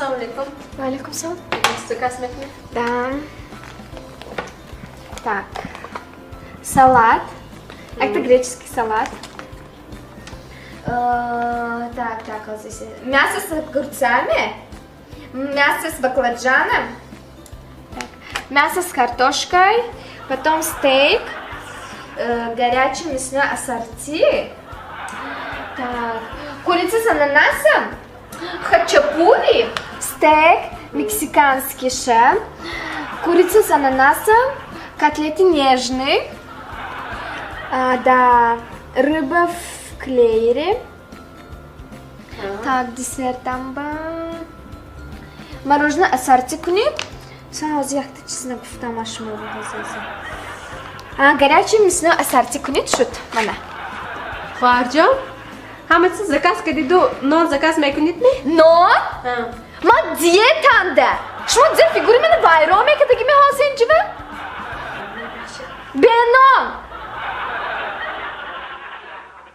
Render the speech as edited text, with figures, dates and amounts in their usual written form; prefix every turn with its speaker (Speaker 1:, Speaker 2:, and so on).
Speaker 1: Ассалому алейкум.
Speaker 2: Ва алейкум салом.
Speaker 1: Заказ мекунед?
Speaker 2: Да. Так. Салат. Это греческий салат. Так, так, вот здесь. Мясо с огурцами. Мясо с баклажаном. Так. Мясо с картошкой. Потом стейк. Горячий мясной ассорти. Так. Курица с ананасом. Хачапури. Стейк. Мексиканский ше. Курица с ананасом. Котлеты нежные. А, да. Рыба в клеере. Так, десерт ба. Мороженое ассорти кунед. Ҳозир якта чиз нагуфтам аз шумо, ҳозир. А, горячий мясной ассорти кунед, шуд. Мана.
Speaker 1: Хоҳарҷон, ҳама чиз заказ кардиду, нон заказ мекунед ми?
Speaker 2: Нон? Ман диетанда. Шумо зе фигури мана вайрон мекардаги мехоҳед.